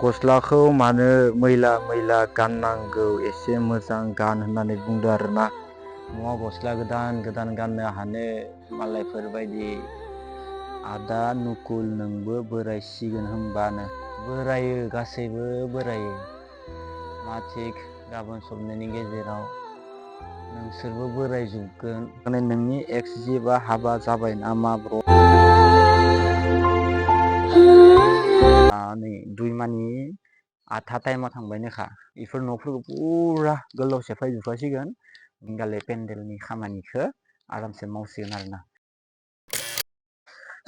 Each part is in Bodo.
गस्लाखौ मानो मैला मैला गाननांगौ एसे मोजां गान होननानै बुंदो आरोना। न'आव गस्ला गोदान गोदान गाननो हानो मालायफोरबायदि आदा नुकुल नोंबो बोरायसिगोन होनबानो। बोरायो गासैबो बोरायो। मा थिग गाबोन सबनेनि गेजेराव नोंसोरबो बोरायजोबगोन। नोंनि एक्स जिबा हाबा जाबाय नामा ब्र? नै दुइ मानि आधा टाइमाव थांबायनोखा। बेफोर न'फोरखौ पुरा गोलाव सेफायजोबखासिगोन। गाले पेन्डेलनि खामानिखौ आरामसे मावसिगोन आरोना।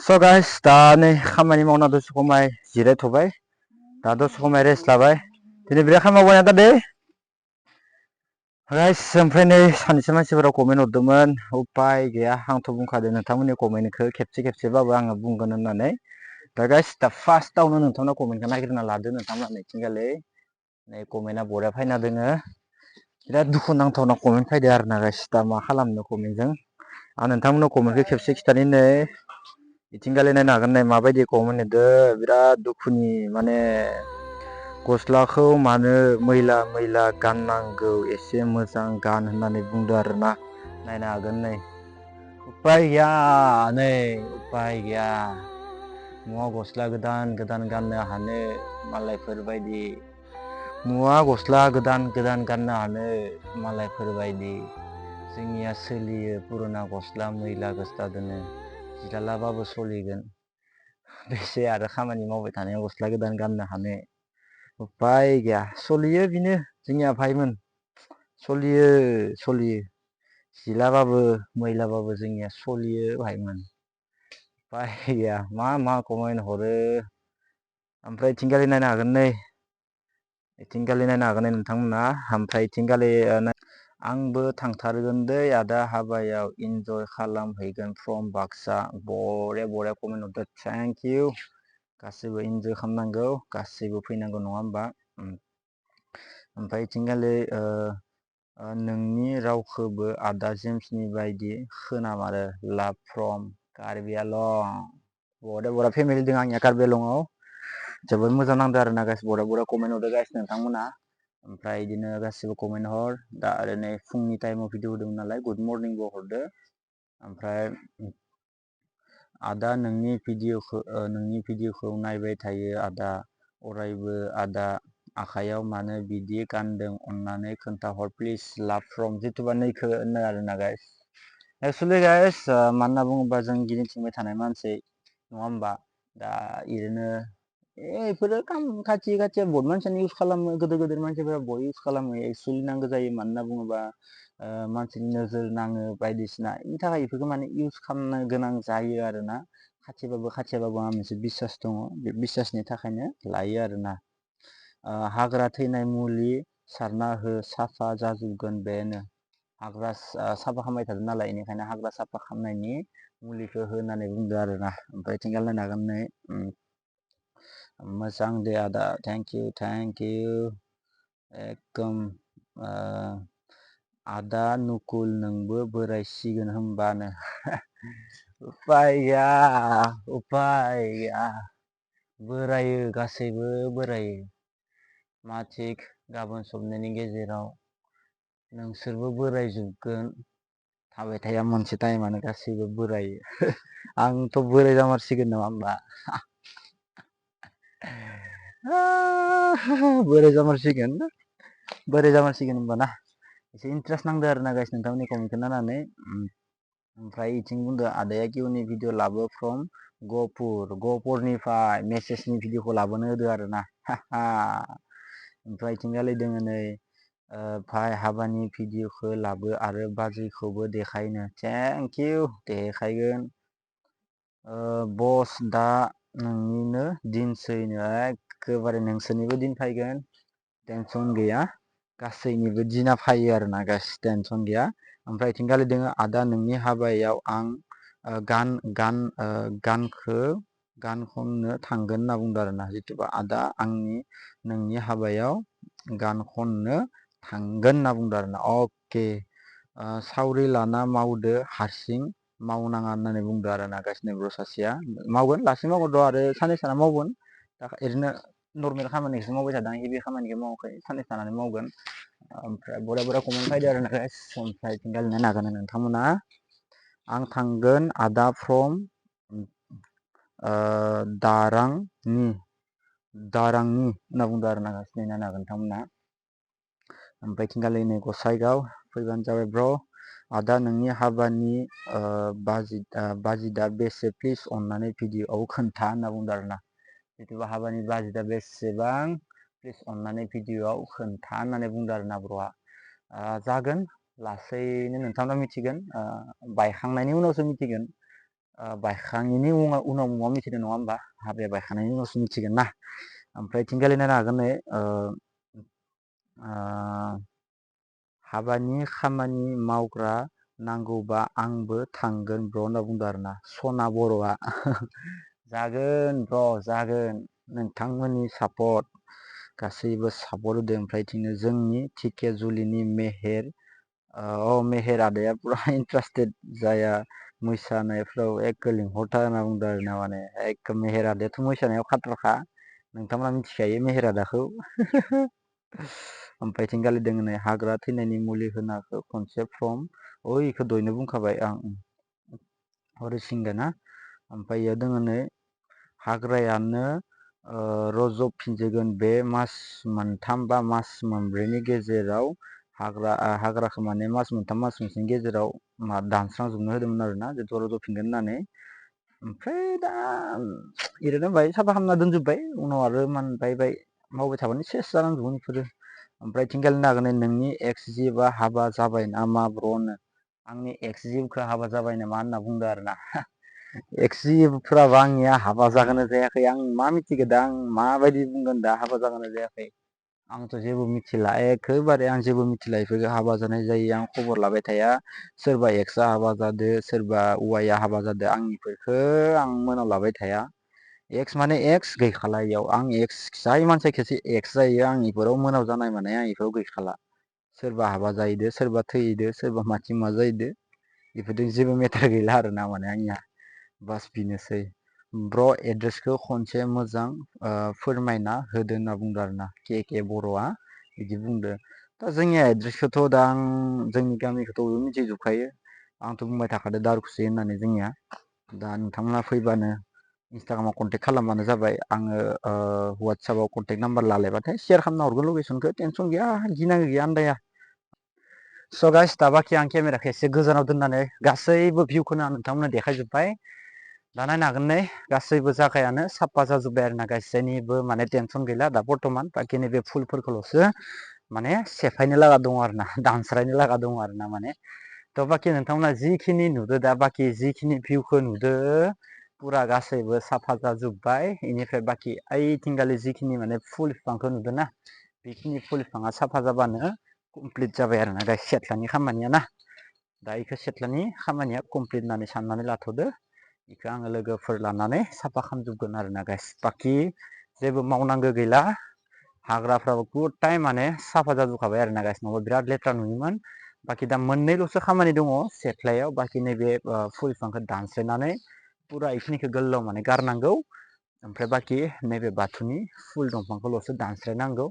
स' गाइस दा नै खामानि मावना दसे समाय जिरायथ'बाय। दा दसे समाय रेस्ट लाबाय। दिनै बिराद खामानि मावबाय ना दै गाइस। ओमफ्राय नै सानैसो मानसिफोरा कमेन्ट हरदोंमोन। उपाय गैया आंथ' बुंखादों नोंथांमोननि कमेन्टखौ खेबसे खेबसेबाबो आङो बुंगोन होननानै। दा गाइस दा फार्स्टआवनो नोंथांनाव कमेन्टखौ नागिरना लादो। नोंथांमोना नैथिंगालै नै कमेन्टआ बरिया फैना दोङो। बिराद दुखु नांथावना कमेन्ट फैदो आरो ना गाइस। दा मा खालामनो कमेन्टजों आं नोंथांमोननाव कमेन्टखौ खेबसे खिथानि नै इथिंगालि नायनो हागोन नै माबायदि कमेन्ट होदो। बिराद दुखुनि माने गस्लाखौ मानो मैला मैला गाननांगौ एसे मोजां गान होननानै बुंदो आरोना। नायनो हागोन नै उपाय गैया नै उपाय गैया। न'आव गस्ला गोदान गोदान गाननो हानो मालायफोरबायदि न'आ गस्ला गोदान गोदान गाननो हानो मालायफोरबायदि जोंनिया सोलियो पुरुना गस्ला मैला गस्ला दोनो जिलालाबाबो सलिगोन। बेसे आरो खामानि मावबाय थानायाव गस्ला गोदान गाननो हानो। उपाय गैया सलियो बिनो जोंनिया भाइमोन सलियो जिलाबाबो मैलाबाबो जोंनिया सलियो भाइमोन। उपाय गैया मा कमेन्ट हरो। ओमफ्राय इथिंगालि नायनो हागोन नै इथिंगालि नायनो हागोन नै नोंथांमोना। ओमफ्राय इथिंगालि आंबो थांथारगोन दै आदा हाबायाव इन्जय खालामहैगोन फ्रम बाक्सा। बरिया बरिया कमेन्ट हरदो। Thank you. गासैबो इन्जय खालामनांगौ गासैबो फैनांगौ नङा होमबा। ओमफ्राय इथिंगालि नोंनि रावखौबो आदा जेम्सनि बायदि खोनामारो। लाभ फ्रम कार्बि आलं। बरिया बरिया फेमिलि दं आंनिया कार्बि आलंआव। जोबोद मोजां नांदो आरो ना गाइस। बरिया बरिया कमेन्ट हरदो गाइस नोंथांमोना। ओमफ्राय बिदिनो गासिबो कमेन्ट हर। दा आरो नै फुंनि टाइमाव भिडिअ होदोंमोन नालाय गुड मर्निंबो हरदो। ओमफ्राय आदा नोंनि भिडिअखौ नायबाय थायो आदा अरायबो। आदा आखाइयाव मानो बिदि गानदों अन्नानै खोन्थाहर प्लिज लाभ फ्रम जिथुबा नैखो होनो आरोना गाइस। एक्सुवेलि गाइस मानो होनना बुङोबा जों गिदिंथिंबाय थानाय मानसि नङा होमबा। दा इदिनो बेफोरो खाथि खाथिया बहुत मानसियानो इउस खालामो। गोदोर गोदोर मानसिफोरा बहुत इउस खालामो। एक्सुवेलि नांगौ जायो मानो होनना बुङोबा मानसिनि नोजोर नाङो बायदिसिना बेनि थाखाय बेफोरखौ माने इउस खालामनो गोनां जायो आरोना। खाथियाबाबो आंहा मोनसे बिसास दङ। बे बिसासनि थाखायनो लायो आरोना। हाग्रा थैनाय मुलि सारना हो साफा जाजोबगोन बेनो। हाग्रा साफा खालामबाय थादों नालाय बेनिखायनो हाग्रा साफा खालामनायनि मुलिखौ होननानै बुंदो आरोना। ओमफ्राय इथिंगालि नायनो हागोन नै मोजां दे आदा थेंक इउ एकदम आदा नुकुल नोंबो बोरायसिगोन होनबानो। उपाय गैया बोरायो गासैबो बोरायो। मा थिग गाबोन सबनेनि गेजेराव नोंसोरबो बोरायजोबगोन। थाबाय थाया मोनसे टाइमानो गासैबो बोरायो। आंथ' बोराय जामारसिगोन नङा होमबा। बोराय जामारसिगोन होनबाना। एसे इन्टारेस्ट नांदो आरोना गाइस नोंथांमोननि कमेन्टखौ नायनानै। ओमफ्राय इथिं बुंदो आदाया किउनि भिडिअ लाबो फ्रम गहपुरनिफ्राय मेसेजनि भिडिअखौ लाबोनो होदो आरोना। ओमफ्राय इथिंगालि दोङो नै भाइ हाबानि भिडिअखौ लाबो आरो बाजैखौबो देखायनो। थेंक इउ देखायगोन बस दा नोंनिनो दिनसैनो एखेबारे नोंसोरनिबो दिन फैगोन टेनसन गैया। गासैनिबो दिना फैयो आरोना गाइस टेनसन गैया। ओमफ्राय इथिंगालि दोङो आदा नोंनि हाबायाव आं गान खननो थांगोन होनना बुंदों आरोना। जिथुबा आदा नोंनि हाबायाव गान खननो थांगोन होनना बुंदों आरोना। अके सावरि लाना मावदो हारसिं मावनाङा होननानै बुंदो आरोना गाइस। नैब्र' सासेया मावगोन लासै मावगोन र' आरो साननै साना मावगोन दा ओरैनो नर्मेल खामानिखौसो मावबाय थादों हेभि खामानिखौ मावाखै साननैसो थानानै मावगोन ओमफ्राय बरा कमेन्ट फैदो आरो ना गाइस ओमफ्राय टिंगालिनो नाजानो नोंथांमोना आं थांगोन आदा फ्रम दारांनि होनना बुंदों आरो ना गाइस नायनो हागोन नोंथांमोना ओमफ्राय टिंगालिनो गसाइगाव फैबानो जाबाय ब्र आदा नोंनि हाबानि बाजिदा बेसे प्लिज अननानै भिडिअआव खोन्था होनना बुंदों आरो ना जिथुबा हाबानि बाजेटआ बेसेबां प्लिज अननानै भिडिअआव खोन्था होननानै बुंदों आरो ना ब्र'आ जागोन लासैनो नोंथांमोना मिथिगोन बायखांनायनि उनावसो मिथिगोन बायखांनायनि उनाव मिथिगोन नङा होमबा हाबाया बायखांनायनि उनावसो मिथिगोन ना ओमफ्राय टिंगालि नायनो हागोन नै हाबानि खामानि मावग्रा नांगौबा आंबो थांगोन ब्र होनना बुंदों आरो ना सना बर'आ जागोन ब्र जागोन नोंथांमोननि सापर्ट गासैबो सापर्ट होदों ओमफ्राय बिदिनो जोंनि टिकेजुलिनि मेहेर आदाया पुरा इन्टारेस्टेड जाया मोसानायफ्राव एक लिंहरथार होनना बुंदों आरो ना माने एक मेहेर आदायाथ' मोसानायाव खाथ्राखा नोंथांमोना मिथिखायो मेहेर आदाखौ ओमफ्राय टिंगालि दोङो नै हाग्रा थैनायनि मुलि होनाखौ खनसे फ्रम इखौ दयनो बुंखाबाय आं हरिसिंगा ना ओमफ्राय इयाव दोङो नै हाग्रायानो रज'फिनजोगोन बे मास मोनथाम बा मास मोनब्रैनि गेजेराव हाग्राखौ माने मास मोनथाम मास मोनसेनि गेजेराव दानस्रांजोबनो होदोंमोन आरो ना जिथु रज'फिनगोन होननानै ओमफ्राय दा ओरैनो बाय साफा खालामना दोनजोब्बाय उनाव आरो बाय मावबाय थाबानो सेस जालांजोबगोन बेफोरो ओमफ्राय टिंगालिनो हागोन नोंनि एक्स जिबा हाबा जाबाय नामा ब्र होनो आंनि एक्स जिबखौ हाबा जाबाय नामा होनना बुंदों आरो ना एक्स जिबफोराबो आंनिया हाबा जागोना जायाखै आं मा मिथिगो दा आं माबायदि बुंगोन दा हाबा जागोना जायाखै आंथ' जेबो मिथिला एखेबारे आं जेबो मिथिला बेफोरखौ हाबा जानाय जायो आं खबर लाबाय थाया सोरबा एक्सआ हाबा जादो सोरबा वाइआ हाबा जादो आं बेफोरखौ आं मोनाव लाबाय थाया एक्स माने एक्स गैखाला इयाव आं एक्स जाय मानसिया खेबसे एक्स जायो आं इफोराव मोनाव जानाय माने आं इफोराव गैखाला सोरबा हाबा जाहैदो सोरबा थैदो सोरबा माथिं मा जाहैदो बेफोरजों जेबो मेटार गैला आरो ना माने आंनिया बास बेनोसै ब्र एड्रेसखौ खनसे मोजां फोरमायना होदो होनना बुंदों आरो ना के बर'आ बिदि बुंदो दा जोंनि एड्रेसखौथ' दा आं जोंनि गामिखौथ' बयबो मिथिजोबखायो आंथ' बुंबाय थाखादो दारखुसि होननानै जोंनिया दा नोंथांमोना फैबानो इन्सटाग्रामाव कन्टेक्ट खालामबानो जाबाय आङो वाट्सएपाव कन्टेक्ट नाम्बार लालायबाथाय सेयार खालामना हरगोन लकेसनखौ टेनसन गैया गिनांगौ गैया आन्दाया स' गाइस दा बाखि आं केमेराखौ एसे गोजानाव दोननानै गासैबो भिउखौनो आं नोंथांमोननो देखायजोब्बाय दा नायनो हागोन नै गासैबो जायगायानो साफा जाजोब्बाय आरो ना गाइस जेनिबो माने टेनसन गैला दा बर्थमान बाखि नैबे फुलफोरखौल'सो माने सेफायनो लागा दङ आरो ना दानस्रायनो लागा दङ आरो ना माने थ' बाखि नोंथांमोना जिखिनि नुदो दा बाखि जिखिनि भिउखौ नुदो पुरा गासैबो साफा जाजोब्बाय बेनिफ्राय बाखि ओइथिंगालि जिखिनि माने फुल बिफांखौ नुदों ना बेखिनि फुल बिफाङा साफा जाबानो कमप्लिट जाबाय आरो ना गाइस सेथ्लानि खामानिया ना दा बेखौ सेथ्लानि खामानिया कमप्लिट होननानै साननानै लाथ'दो बेखौ आङो लोगोफोर लानानै साफा खालामजोबगोन आरो ना गाइस बाखि जेबो मावनांगौ गैला हाग्राफ्राबो गुटाइम माने साफा जाजोबखाबाय आरो ना गाइस नङाबा बिराद लेथ्रा नुयोमोन बाखि दा मोननैल'सो खामानि दङ सेथ्लायाव बाखि नैबे फुल बिफांखौ दानस्लायनानै पुरा बेखिनिखौ गोलाव माने गारनांगौ ओमफ्राय बाखि नैबे बाथौनि फुल दंफांखौल'सो दानस्लायनांगौ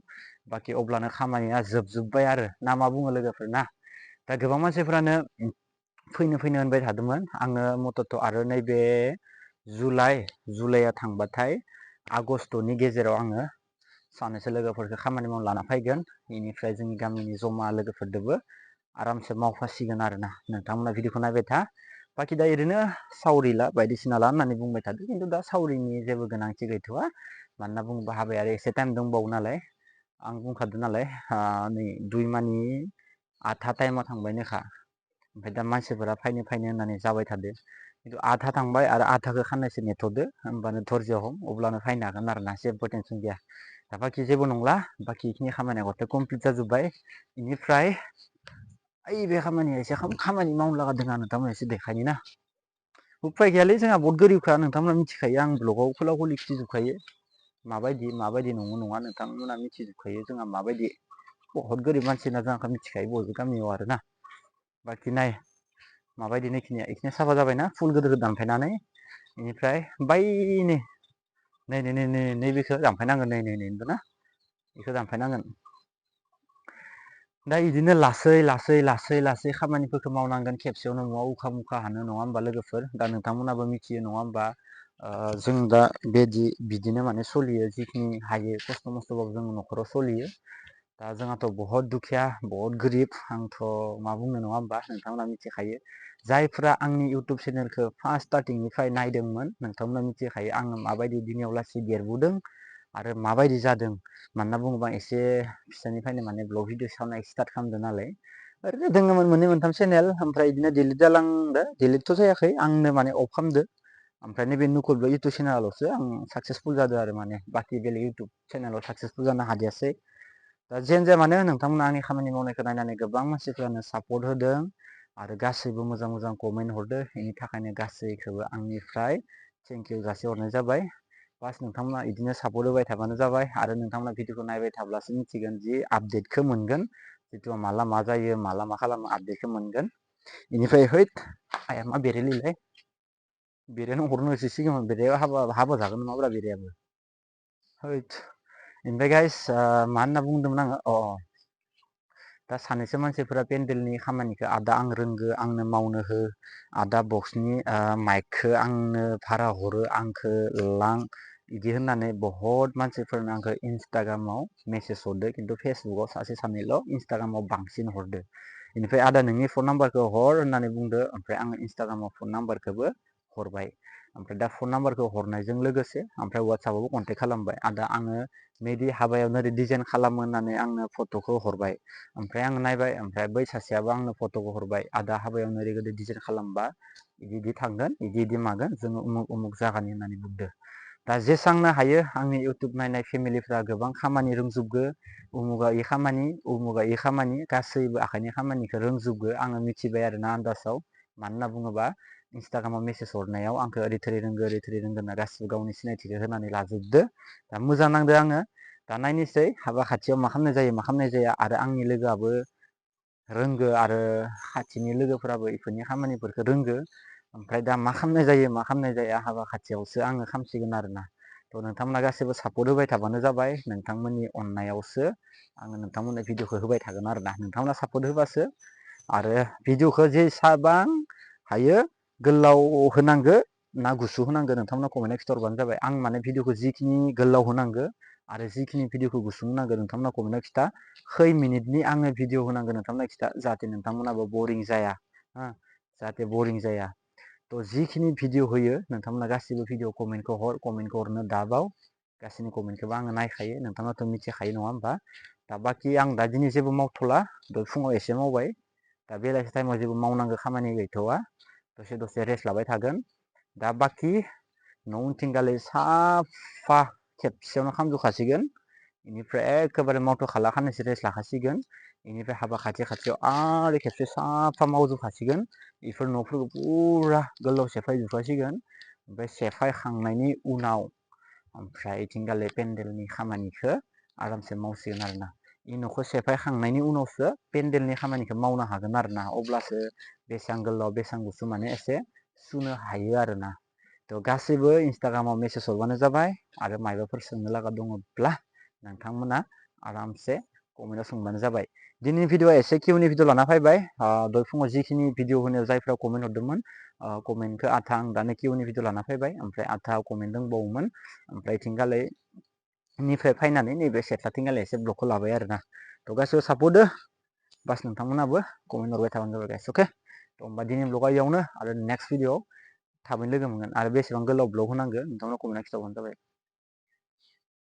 बाखि अब्लानो खामानिया जोबजोब्बाय आरो ना मा बुङो लोगोफोर ना दा गोबां मानसिफ्रानो फैनो होनबाय थादोंमोन आङो मथ'थ' आरो नैबे जुलाइआ थांबाथाय आगस्ट'नि गेजेराव आङो सानैसो लोगोफोरखौ खामानि मावनो लाना फैगोन बेनिफ्राय जोंनि गामिनि जमा लोगोफोरदोबो आरामसे मावफासिगोन आरो ना नोंथांमोना भिडिअखौ नायबाय था बाखि दा ओरैनो सावरि ला बायदिसिना ला होननानै बुंबाय थादों खिन्थु दा सावरिनि जेबो गोनांथि गैथ'वा मानोना बुङोबा हाबाया आरो एसे टाइम दंबावो नालाय आं बुंखादों नालाय नै 2 मानि आधा टाइमाव थांबायनोखा ओमफ्राय दा मानसिफोरा फैनो होननानै जाबाय थादो खिन्थु आधा थांबाय आरो आधाखौ खाननैसो नेथ'दो होमबानो धर्ज हम अब्लानो फैनो हागोन आरो ना जेबो टेनसन गैया दा बाखि जेबो नंला बाखि बेखिनि खामानिया गथे कमप्लिट जाजोब्बाय बेनिफ्राय ओइ बे खामानिया एसे खामानि मावनो लागा दङ नोंथांमोना एसे देखायनि ना उफाय गैयालै जोंहा बहुत गोरिबखा नोंथांमोना मिथिखायो आं ब्लगाव खोलाव खोलि खिथिजोबखायो माबायदि नङा नोंथांमोना मिथिजोबखायो जोंहा माबायदि बहुत गोरिब मानसिना जोंखौ मिथिखायो बयबो गामियाव आरो ना बाखि नाय माबायदि बेखिनिया साफा जाबायना फुल गिदिर दानफायनानै बेनिफ्राय बैनि नैबेखौ दानफायनांगोन नै ना बेखौ दानफायनांगोन दा इदिनो लासै खामानिफोरखौ मावनांगोन खेबसेयावनो न'आव उखा मुखा हानो नङा होमबा लोगोफोर दा नोंथांमोनाबो मिथियो नङा होमबा जों दा बिदिनो माने सोलियो जिखिनि हायो खस्थ' मस्थ'बाबो जों न'खराव सोलियो दा जोंहाथ' बहुत दुखिया बहुत गोरिब आंथ' मा बुंनो नङा होमबा नोंथांमोना मिथिखायो जायफ्रा आंनि इउटुब चेनेलखौ फार्स्ट स्टार्टिंनिफ्राय नायदोंमोन नोंथांमोना मिथिखायो आङो माबायदि दिनियाव लासै देरबोदों आरो माबायदि जादों मानोना बुङोबा एसे फिसानिफ्रायनो माने ब्लग भिडिअ सावनाय स्टार्ट खालामदों नालाय ओरैनो दोङोमोन मोननै मोनथाम चेनेल ओमफ्राय बिदिनो डिलिट जालांदो डिलिटथ' जायाखै आंनो माने अफ खालामदो ओमफ्राय नैबे नुकुल इउटुब चेनेलावसो आं साक्सेसफुल जादों आरो माने बाखि बेलेग इउटुब चेनेलाव साक्सेसफुल जानो हादियासै दा जियानो जाया मानो नोंथांमोना आंनि खामानि मावनायखौ नायनानै गोबां मानसिफ्रानो सापर्ट होदों आरो गासैबो मोजां कमेन्ट हरदों बेनि थाखायनो गासैखौबो आंनिफ्राय थेंक इउ जासिहरनाय जाबाय बास नोंथांमोना बिदिनो सापर्ट होबाय थाबानो जाबाय आरो नोंथांमोना भिडिअखौ नायबाय थाब्लासो मिथिगोन जि आपडेटखौ मोनगोन जिथु माला मा जायो माला मा खालामो आपडेटखौ मोनगोन बेनिफ्राय हैद आया मा बेरेलिलाय बेरेनो हरनो होसोसिगौमोन बेरेया हाबा जागोन नङाब्रा बेरेयाबो हैद ओमफ्राय गाइस मा होनना बुंदोंमोन आङो दा सानैसो मानसिफोरा पेन्देलनि खामानिखौ आदा आं रोंगो आंनो मावनो हो आदा बक्सनि माइकखौ आंनो भारा हरो आंखौ लां बिदि होननानै बहुत मानसिफोरनो आंखौ इन्सटाग्रामाव मेसेज हरदो खिन्थु फेसबुकाव सासे सानैल' इन्सटाग्रामाव बांसिन हरदो बेनिफ्राय आदा नोंनि फन नाम्बारखौ हर होननानै बुंदो ओमफ्राय आङो इन्सटाग्रामाव फन नाम्बारखौबो हरबाय ओमफ्राय दा फन नाम्बारखौ हरनायजों लोगोसे ओमफ्राय वाट्सआपावबो कन्टेक्ट खालामबाय आदा आङो नैदि हाबायाव नोरै डिजाइन खालामो होननानै आंनो फट'खौ हरबाय ओमफ्राय आं नायबाय ओमफ्राय बै सासेयाबो आंनो फट'खौ हरबाय आदा हाबायाव नोरै गोदै डिजाइन खालामबा बिदि थांगोन बिदि मागोन जोङो उमुक उमुक जागानि होननानै बुंदो दा जेसांनो हायो आंनि इउटुब नायनाय फेमिलिफ्रा गोबां खामानि रोंजोबगो उमुगा इ खामानि गासैबो आखाइनि खामानिखौ रोंजोबगो आङो मिथिबाय आरोना आन्दाजाव मानो होनना बुङोबा इन्सटाग्रामाव मेसेज हरनायाव आंखौ ओरै थोरै रोंगो होनना गासिबो गावनि सिनायथिखौ होनानै लाजोबदो दा मोजां नांदो आङो दा नायनोसै हाबा खाथियाव मा खालामनाय जाया आरो आंनि लोगोआबो रोंगो आरो खाथिनि लोगोफोराबो इफोरनि खामानिफोरखौ रोंगो ओमफ्राय दा मा खालामनाय जाया हाबा खाथियावसो आङो खामसिगोन आरोना थ' नोंथांमोना गासैबो सापर्ट होबाय थाबानो जाबाय नोंथांमोननि अननायावसो आङो नोंथांमोननो भिडिअखौ होबाय थागोन आरोना नोंथांमोना सापर्ट होबासो आरो भिडिअखौ जेसेबां हायो गोलाव होनांगो ना गुसु होनांगो नोंथांमोना कमेन्टआव खिथाहरबानो जाबाय आं माने भिडिअखौ जिखिनि गोलाव होनांगो आरो जिखिनि भिडिअखौ गुसु होनांगो नोंथांमोना कमेन्टआव खिथा खै मिनिटनि आङो भिडिअ होनांगो नोंथांमोना खिथा जाहाथे नोंथांमोनाबो बरिं जाया जाहाथे बरिं जाया थ' जिखिनि भिडिअ होयो नोंथांमोना गासिबो भिडिअ कमेन्टखौ हरनो दाबाव गासैनि कमेन्टखौबो आङो नायखायो नोंथाङाथ' मिथिखायो नङा होमबा दा बाखि आं दा दिनै जेबो मावथ'ला दहाय फुङाव एसे मावबाय दा बेलासि टाइमाव जेबो मावनांगौ खामानि गैथ'वा दसे रेस्ट लाबाय थागोन दा बाखि न' उनथिंगाले साफा खेबसेयावनो खामजोबखासिगोन बेनिफ्राय एखेबारे मावथ' खाला खाननैसो रेस्ट लाखासिगोन बेनिफ्राय हाबा खाथियाव आरो खेबसे साफा मावजोबखासिगोन बेफोर न'फोरखौ फुरा गोलाव सेफायजोबखासिगोन ओमफ्राय सेफायखांनायनि उनाव ओमफ्राय इथिंगाले पेन्देलनि खामानिखौ आरामसे मावसिगोन आरोना इ न'खौ सेफायखांनायनि उनावसो पेन्देलनि खामानिखौ मावनो हागोन आरोना अब्लासो बेसेबां गोलाव बेसेबां गुसु माने एसे सुनो हायो आरोना थ' गासैबो इन्सटाग्रामाव मेसेज हरबानो जाबाय आरो मायबाफोर सोंनो लागा दङब्ला नोंथांमोना आरामसे कमेन्टआव सोंबानो जाबाय दिनैनि भिडिअआ एसे किउनि भिडिअ लाना फैबाय दहाय फुङाव जिखिनि भिडिअ होनायाव जायफ्रा कमेन्ट हरदोंमोन कमेन्टखौ आधा आं दानो किउनि भिडिअ लाना फैबाय ओमफ्राय आधा कमेन्ट दंबावोमोन ओमफ्राय इथिंगाले निफ्राय फैनानै नैबे सेथलाथिंगाले एसे ब्लकखौ लाबाय आरोना थ' गासिबो सापर्ट हो बास नोंथांमोनाबो कमेन्ट हरबाय थाबानो जाबाय गाइस अके थ' होमबा दिनैनि ब्लगआ इयावनो आरो नेक्स्ट भिडिअ थाबैनो लोगो मोनगोन आरो बेसेबां गोलाव ब्लग होनांगो नोंथांमोना कमेन्टआव खिथाबानो जाबाय